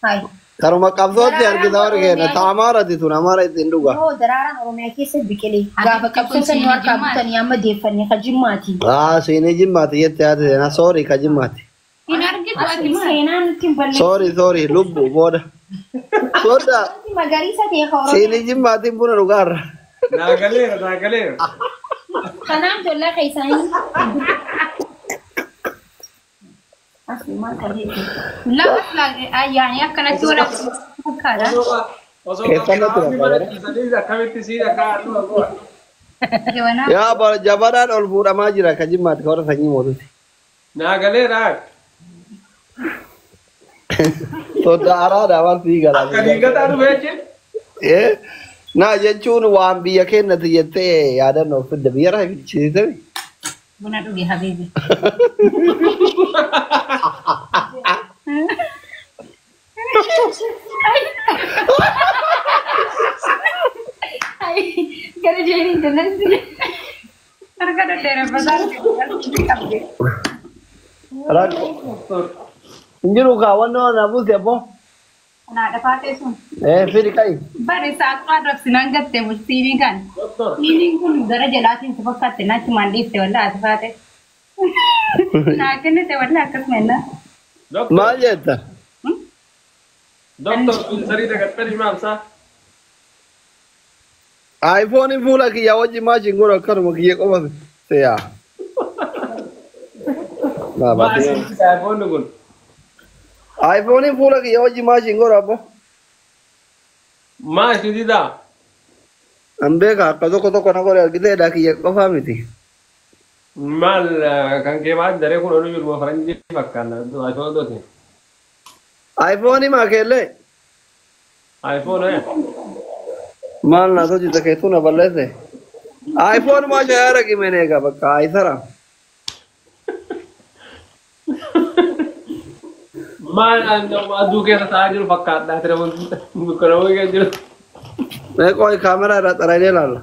Hai. Karuma qabsootti Daraaraan argita warri keenya. Oromiyaa Ta Amaarati tun Amaara ittiin dhuga. Yoo daraaraan Oromiyaa keessa biqilee gaafa Habibti kun qabsoo san nu siinii harkaa jimmaati. butanii amma deeffannee ka jimmaati. Ah, siinii jimmaati jette haati seenaa. Sorry ka jimmaati. Hin argitu ati Asli maal? seenaa nutti hin balleessu. Sorry, sorry, lubbu booda. Soda Wanti magariisa ta'e ka Oromiyaa. siinii jimmaatiin buna dhugaarra. Naa galeera, naa galeera. Kanaaf jollaa keessaanii. Asli maal qabeeti? Lafa yaani akkanatti wal fakkaata. Osoo Keessan natti qabsaa'onni mana fakkaata. dhiisanii akkamitti siin akka halluu halluu. Jabanaa. Yaa bara jabanaan ol fuudhamaa jira ka jimmaati ka warra sanyii mootuti. Naa galeera. Soda araada waan sii Akka galaa. diingataa dhufe jechuun. Eh, na jechuun waan biyya keenyatti jettee yaadannoo fidde biyya irraa fichisiisame. Buna dhuge habiibi. Gara jeeniin jannatti. Harka dheereffataa qabde. Rakkoo. Hin jiru kaa wanni na buuse abboo. Kanaa dhafaatee sun. Eh, fidi qayi. Bari saaqaa rabsinaan gatte bultiinii kan. Doktor. Siiniin kun gara jalaatiin si fakkaatte naachi maan dhiifte wallaa ati faate. Naa kennite wallaa akkasuma innaa. Doktor. Maal jetta? Doktor filtarii dagattanii maamsaa. iPhone fuula kiyya wajji maashin godhu akkanuma kiyya qofa seeyaa. Maal iPhone kun? iPhone fuula kiyya wajji maashin godhu abbo. Maal isin didaa? An beeka akka tokko tokko na godhe argiteedha kiyya qofaa miti. Maal kan kee maal daree kun oduu jiru faranjii fakkaata iPhone dooti. iPhone maa keellee iPhone eh. maal na hojjeta keetuu na balleesse. iPhone maa shayaara qimeen eega bakka ayisara. Maal aduu keessa taa'aa jiru fakkaata ture dukkanawuu keessa jiru. Mee qoy kaameraa irraa xaraynee ilaalla.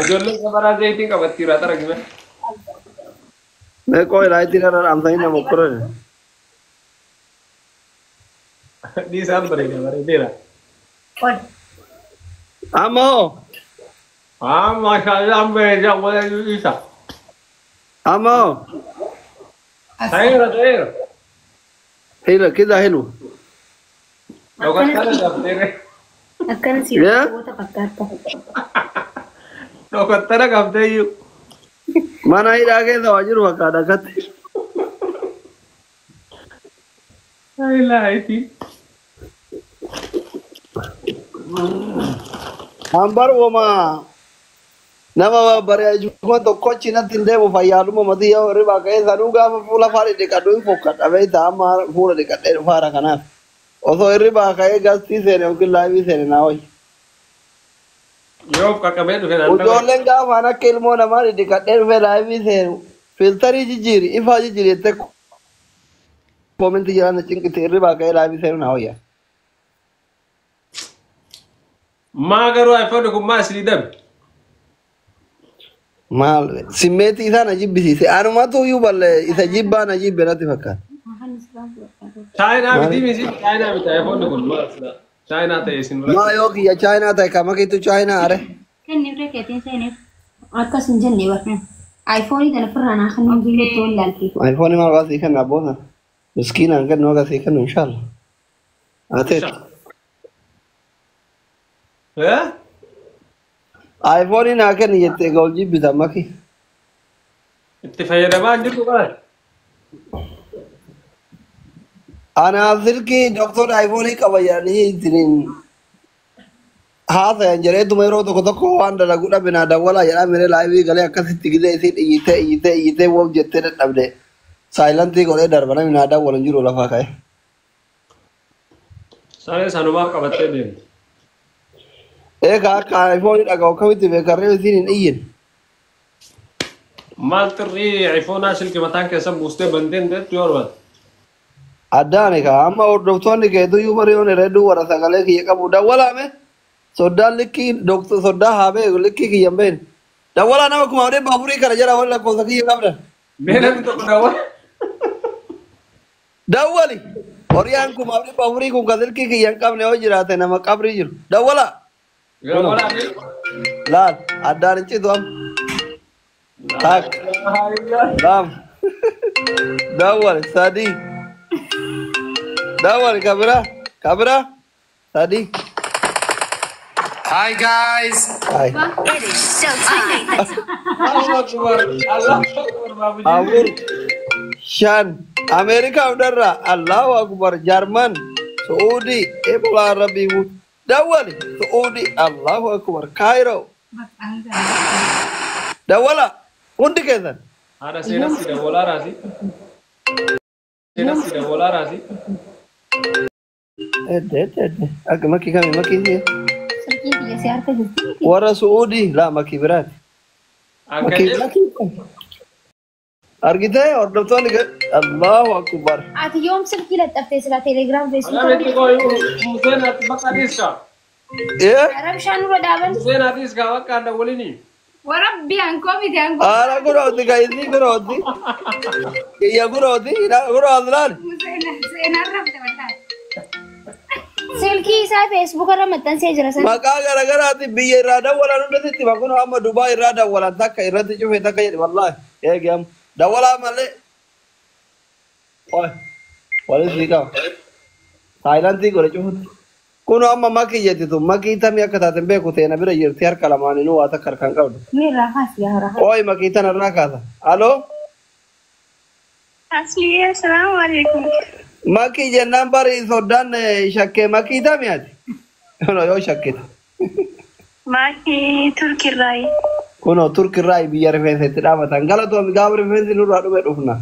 Ijoolleen safaraa zayitiin qabatti irraa xaragime. Mee qoy laayitii irra dhaamsanii nama okkoran. Dhiisaan bareeda bareedeera. Ol. Amma hoo Ah maashaallah bareeda wala isa. amma hoo Ta'eera ta'eera. hila kida hilu. Dhokattaa qabdee. Akkana si Yaa? goota fakkaata. Dhokattaa qabdee iyyuu. Mana hidhaa keessa waa jiru fakkaata akkatti. Laayitii. Hambar woma nama bareechuma tokkochi natti hin deemu fayyaaluma matii yoo hirribaa ka'ee sanuu gaafa fuula faana dhiqadhu hin fokkadha beektaa amma fuula dhiqadhee dhufaara kanaaf. Osoo hirribaa ka'ee gastii seene yookiin laayivii seene naa hoyi. Yoo qaqqabee dhufe naannoo. Ijoolleen gaafaan akka ilmoo namaa dhiqadhee dhufee laayivii seenu filtarii jijjiiri ifaa jijjiiri jettee koomentii jedhan cinqite hirribaa ka'ee laayivii seenu naa hoyya. Maa garuu iPhone kun maa isinii dabe? Maal simmeetii isaa na jibbisiise anumatu iyyuu balle isa jibbaa na jibbe natti fakkaata. Chaayinaa miti misi chaayinaa miti iPhone kun maal sila chaayinaa ta'e isin Maa biratti. yoo kiyya chaayinaa ta'e kama kiitu chaayinaa are. Kenniif rekeetiin seeniif. Akkas hin jenne bara. iPhone kana ofirraa naa kan hin jiru wallaalte. iPhone maal waa sii kenna abboota. Miskiinaan kennu akka sii kennu inshallah. Ateet. Eh? iPhone naa kenni jettee egaa ol jibbita maki. Itti fayyadamaa hin jirtu kana. Anaaf silkii doktor iPhone qaba jedhanii ittiin haasayan jedheetuma yeroo tokko tokko waan dalagu dhabe naa dawwalaa jedhaa miree laayivii galee akkasitti gidee isiin iyyitee iyyitee iyyitee woof jettee dadhabde. Saayilantii godhee darba namni naa dawwalu hin jiru lafaa ka'e. Saree sanumaaf qabattee deemti. Egaa akka iPhone dhaga'u akkamitti beekarree isiin hin iyyin. Maal xirrii iPhone silkii mataan keessa buustee banteen deettu yoo barbaadde. Addaani kaa amma hordoftoonni keetuyyuu mariyoon hedduu warra sagalee kiyya qabu dawwalaame soddaan likkii doktor soddaa haa beeku likkii kiyya hin beekne. Dawwalaa nama 4,400 kana jala warri lakkoofsa kiyya qabdan. Mee namni tokko dawwala. Dawwali. Horiyaan 4,400 kun ka silkii kiyya hin qabne yoo jiraate nama qabrii jiru. Dawwala. Dawwalaa. Laal addaan hin citu amma. Takka. Lama. Dawwali sadii. Dawwali kabira. Kabira. Sadii. Hi guys. Hi. It is so time. Allahu Akbar. Allahu Akbar Baabujii. Afur. Shan. Ameerikaa hundarraa Allahu Akbar. Jarman. Su'uudii. Ebola Rabbii. Dawwali. Su'uudii. Allahu Akbar. Kaayiroo. Dawwala. Hundi keessan. Haadha seenassi dawwalaa raasi. Seenassi dawwalaa raasi. Edde edde edde. Akka makii kami makii si'e. Silkiin kiyya si harka jirti. Warra Su'uudii laa makii biraati. Akka Makii jedhu. makii. Argitee hordoftoonni Allahu Akbar. Ati yoom silkii laxxaftee sila Telegram Facebook Alametti koo Museen ati bakka dhiiska. Ee? Rabshaan nurra dhaaban. Museen ati dhiiska bakka dawwalini. Warabbi ankoo miti ankoo. Haala kunooti ka isii kunooti. Kiyya kunooti. Kunoo as laali. Seenaan rafte wallaahi. Silkii isaa Facebook irra maxxansee jira sana. Maqaa garaagaraatiin biyya irraa dawwalan hundatti itti kunoo amma Dubaay irraa dawwalan takka irratti cufe takka jedhe wallaahi. Eegi amma. Dawwalaa malee. Oy. Walis ni qaba. Taayilaantii godhe cufutti. Kunoo amma makii jetti tun makii tamii akka taate hin beeku teena bira jirti harka lamaaniinuu waa takka harkaan qabdu. Mee irraa kaasi yaa hora. Oy makii tana irraa kaasa. Aloo. Asli, assalamu alaikum. Makii jennaan bari soddaan shakkee makii tamii ati. Kunoo yoo shakkite. Maki Turkirrai. Kunoo Turkirraa biyya rifeensa itti dhaabatan. Galatoomi gaafa rifeensi nurraa dhume dhufna.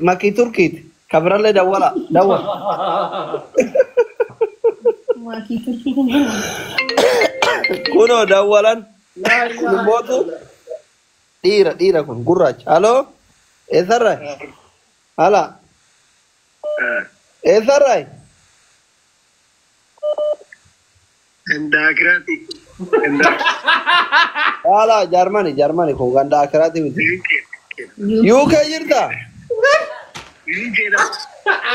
Makii Turkiiti. Kabirallee dawwala. Dawwala. Makii Turkii kun jiru. Kunoo dawwalan. Kun immootu dhiira dhiira kun gurraacha. Aloo. Eessarraa? Hala. Eessarraa? Ganda akiraati. Ganda Hala Jarmani Jarmani kun ganda akiraati miti. UK. UK jirta? UK dha.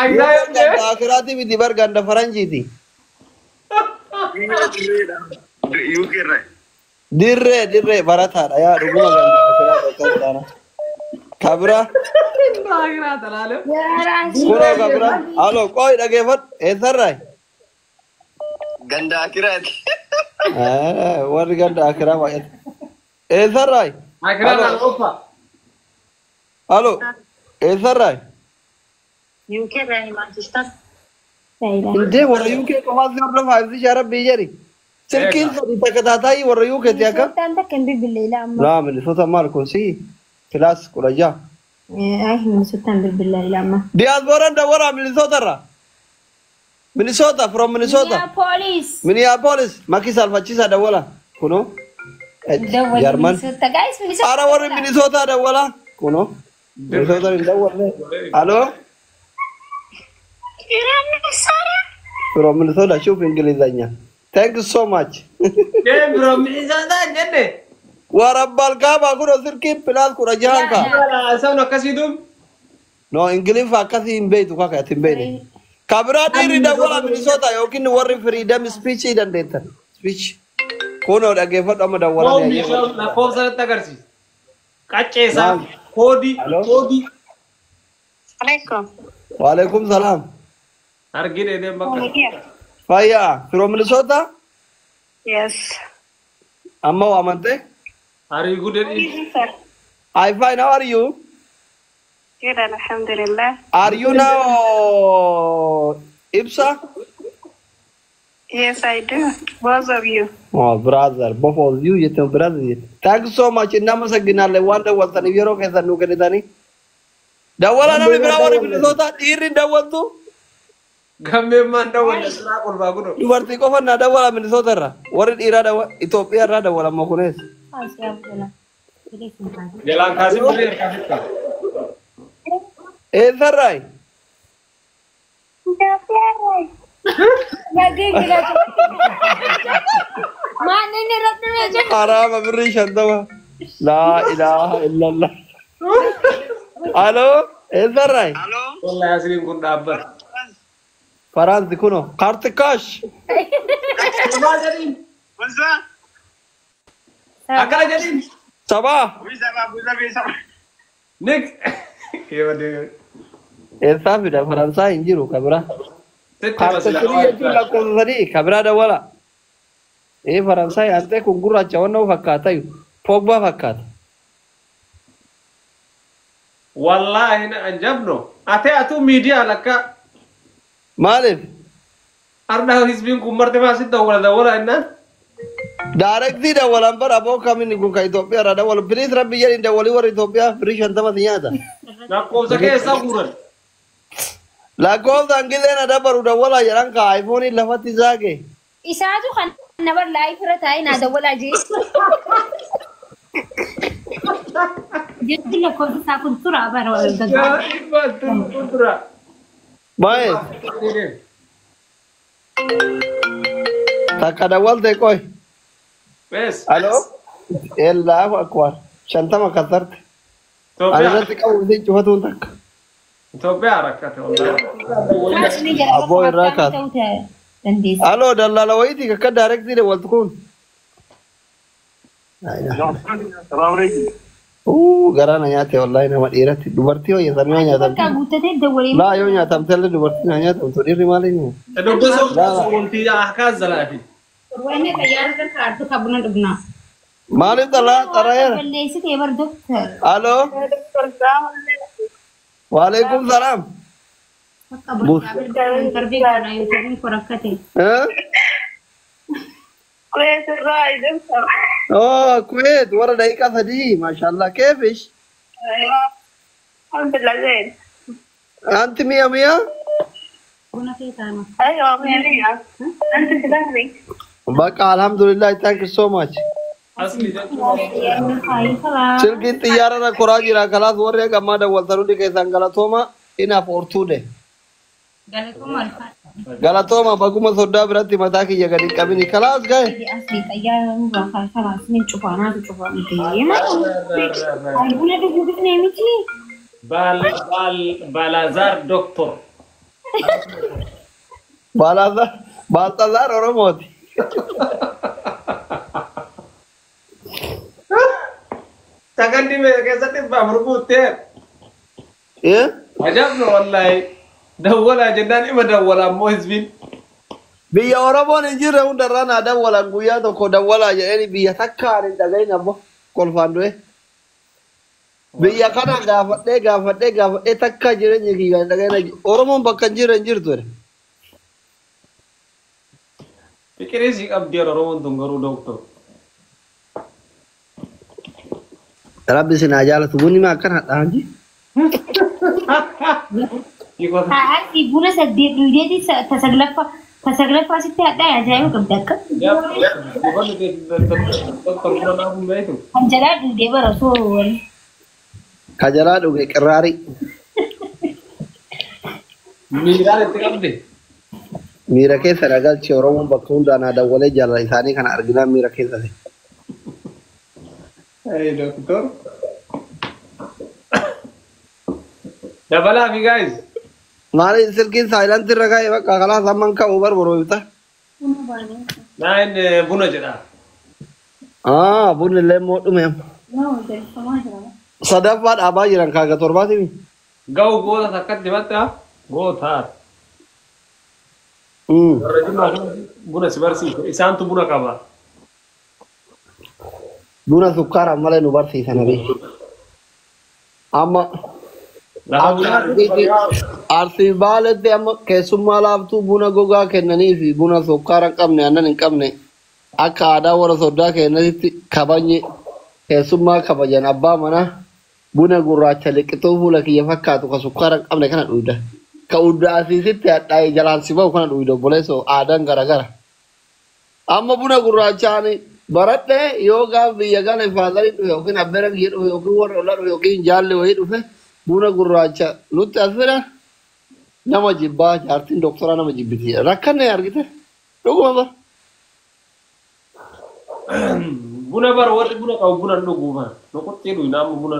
UK ganda akiraati miti bar ganda faranjiiti. Biyya dirreedha. UK irraa. Dirree dirree barataadha yaa dhuguma ganda akiraati akkas taana. Kabira. Kunoo kabira. Aloo qoy dhageeffadhu eessarraa? Ganda akiraati. Warri ganda akiraa baay'ate. Eessarraa? Akiraan Awurooppaa. Aloo eessarraa? UK irraa Manchester. Indee warra UK qofaas hordofaa ibsi shaarabbii jedhi. Silkiin sadi takka taataayii warra UK ti akka. Minisootaan takka hin bilbille ilaa amma. Laa Minisoota maal kun si kilaas 16. Ay Minisootaan bilbilla ilaa amma. Diyaaspooraan dawwaraa Minisoota irraa. Minnesota from Minnesota. Minneapolis. Minneapolis makii saalfachiisaa dawwala. Kunoo. Dawwali Jarman. Minnesota. Guys Minnesota. Ara warri Minnesota dawwala. Kunoo. Minnesota hin dawwalle. Aloo. From Minnesota shuf Ingilizanya. Thank you so much. Deem biroo Minnesota jenne. Warabbal kaaba kunoo silkiin plus 16 kaa. Sabni akkasii duub. No Ingiliffa akkasii hin beektu kaka ati hin beekne. Kabiraa dhiirri dawwala Minnesota yookiin warri freedom speech dandeettan. Speech. Kunoo dhaggeeffadhu amma dawwalan. Lakkoofsa natti agarsiisa. Qacceesaa koodii koodii. Alaikum. Waalaikum salaam. Argine deem bakka. Fayyaa from Minnesota Yes. amma waamante. Are you good at it? Sir. I fine how are you? Good, alhamdulillah. Are you now Ibsa? Yes, I do. Both of you. Oh brother, both of you jettan brother jette. Thank you so much. Innamasaginaalle waan dawwaltaniif yeroo keessan nuu kennitanii. Dawwala namni biraa warri Minnesota dhiirri hin dawwaltu. Gammeen maan dawwalle siraa kolfaa kunoo. Dubartii qofa naa dawwala Minnesota irraa. Warri dhiiraa dawwa Itoophiyaa irraa dawwala amma kunis. Jalaan kaasee malee harkaa fitta. Eessarraayi? Maan inni irratti dhumee jiru. Haraama birrii 50. Laa ilaaha illallah. Aloo eessarraayi? Aloo. Wallahi asliin kun dhaabbata. Faransi kuno. Kaartikash. Maal jedhiin? Bonsoir. Akkana jedhiin. Sabaa. Oui, ça va, vous avez ça. Nik. Eessaa fida Faransaa hin jiru kabira. Sitti masila. Kaartikarii jechuun lakkoofsa sadii kabira dawwala. Ee Faransaay antee kun gurraacha waan nama fakkaata Pogba fakkaata. Wallahi na anjabno. Ate atu miidiyaa lakka. Maaliif? Arda hizbiin kun marte maa sitti dawwala dawwala innaan. Daarektii dawwalan bara aboo kamiin kun kan Itoophiyaa irraa dawwalu. Piliis rabbi jedhin dawwalii warra Itoophiyaa firii 50 si nyaata. Lakkoofsa keessaa guuran. Lakkoofsaan gisee na dabaru dawwalaa jedhan ka aayifooniin lafatti zaage. Isaatu kan nabar laayif irra taa'ee naa dawwalaa jee. Jechi lakkoofsa isaa kun tura bara wal Yaa dhibba tura. Baay'ee takka dawwalte qoy. Bees. Aloo? Allahu akbar. 50 kasarte. Ani Itoophiyaa. irratti qabu isin cufatuun takka. Itoophiyaa rakkate wallahi. Abboo irraa kaasa. Ta'uu dandeessa. Aloo dallaala wayitii kakka daarektii dawwaltu kun. Garaa na nyaate wallahi nama dhiiratti dubartii hojjetan yoo Bakka nyaatamte. guuttatee dawwalee. Laa yoo nyaatamte illee dubartii na nyaatamtu dhiirri maaliin nyaata? Dubbisoo wanti akkaas jalaafi. Wanni xayyaara irra kaa'atu ka buna dhugnaa. Maaliif xalaa xarayeera? Balleessitee bar doktar. Aloo? Waalaikum salaam. Bakka bulchaa darbee kana yuutuubiin korakkate. Eh? كويس الرائد. Oh, Kuwait, warra daqiiqaa 3, mashallah. Keefish? أيوة. الحمد لله زين. Anti mi'a mi'a? Buna kee taana. أيوة مية. أنت تبهري. Bakka alhamdulillah, thank you so much. Asli jechuun. Silkiin xiyyaara irra koraa jira. Kalaas warri akka ammaa dawwaltan hundi keessan galatooma inaaf hortuudhe. Galatooma alfaadha. Galatooma baguma soddaa biratti mataa kiyya gadi hin qabini. Kalaas gahe. Asli xayyaara nurraa kaasaa asliin cufaanaatu cufaa miti. Buna dhuguu bifnee miti. Baal baal Baalazaar Doktor. Baaltazaar Oromooti. Sakandii meeqa keessatti 400 guuttee. Eh? Ajabno wallahi. Dawwalaa jennaan ima dawwala ammoo hizbiin. Biyya Oromoon hin jirre hundarraa naa dawwalan guyyaa tokko dawwalaa jedhanii biyya takkaan hin dhagahin ammoo kolfaan du'e. Biyya kana gaafadhee gaafadhee gaafadhee takka jireenya kiyya hin dhagahin Oromoon bakka hin jirre hin jirtu jedhe. Fiqirii sii qabdi Oromoon tun garuu doktor. Rabbi isin haa jaalatu bunni maa akkana hadhaan ji. Asli buna 8 dhugdeeti tasaglaffaa sitti hadhaa ajaa'iba qabda akka. Doktor buna naaf hin beektu. Kan jalaa dhugdee bara osoo wali. Ka jalaa dhuge qirraarii. Miiraan itti qabdi. Miira keessa na galche Oromoon bakka hundaan haa dawwalee jaalala isaanii kana arginaan miira keessa ta'e. Hey doktor. Dabalaa fi guys. Maali silkiin saayilantii irra kaa'e bakka kalaas amman ka'u barbaroo ibsa. Naan buna jedha. Ah, bunni illee immoo dhume amma. Sadaffaa dhaabaa jiran kaaga torbaatimi. Ga'u goota takkatti matta gootaa. Warra Jimmaa kanatti buna si barsiisa. Isaantu buna qaba. Buna sukkaaraan malee nu barsiisan abii. Amma Lafa akka bunaa Arsiitti Arsii Baaletti amma keessummaa laaftuu buna gogaa kennanii fi buna sukkaara hin qabne aannan hin qabne akka aadaa warra soddaa kennanitti kabajni keessummaa kabajan abbaa manaa buna gurraacha liqixuu fuula kiyya fakkaatu ka sukkaara hin qabne kana dhuyda. Ka udda asiisitti hadhaa'e jalaan si bahu kana dhuyda obboleessoo aadaan garagara. Amma buna gurraachaan baradhee yoo gaaf biyya gale faadarii dhufe yookiin abbeera kiyya dhufe yookiin warra ollaa dhufe yookiin jaalli wayii dhufe buna gurraacha nutti as fida nama jibbaa jaartiin doktoraa nama jibbiti rakkanne argite dhuguma bara. Buna bara warri buna qabu buna hin dhuguu bara. Nu quxxii dhuyna amma buna.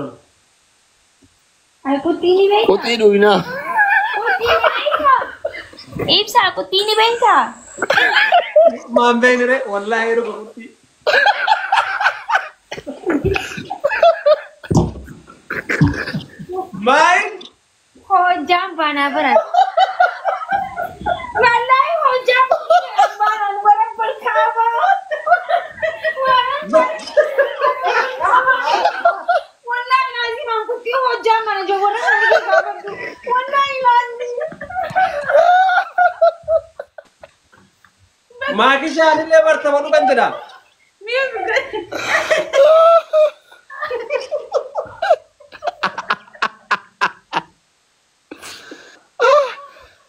Ay quxxii ni beektaa? Quxxii dhugnaa. Ibsaa quttii ni beektaa? Maan beekne wallaahi dhuga qurxii. Maal? Hojjaan baanaa baran. Wallaahi hojjaan baanaan warra bolkaabaa. Wallaahi laazim quttii hojjaan mana jiru warra kana gaafadhu. Wallaahi laazim. Maakishaan illee bartama dhugan jedha.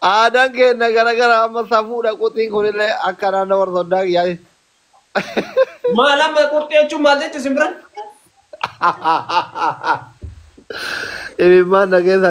Aadaan keenya garagara amma safuudha quxiin kunillee akka naannoo warra soddaa kiyyaati. Maal amma qurxii jechuun maal jechuun simbiran? Imimmaan na keessa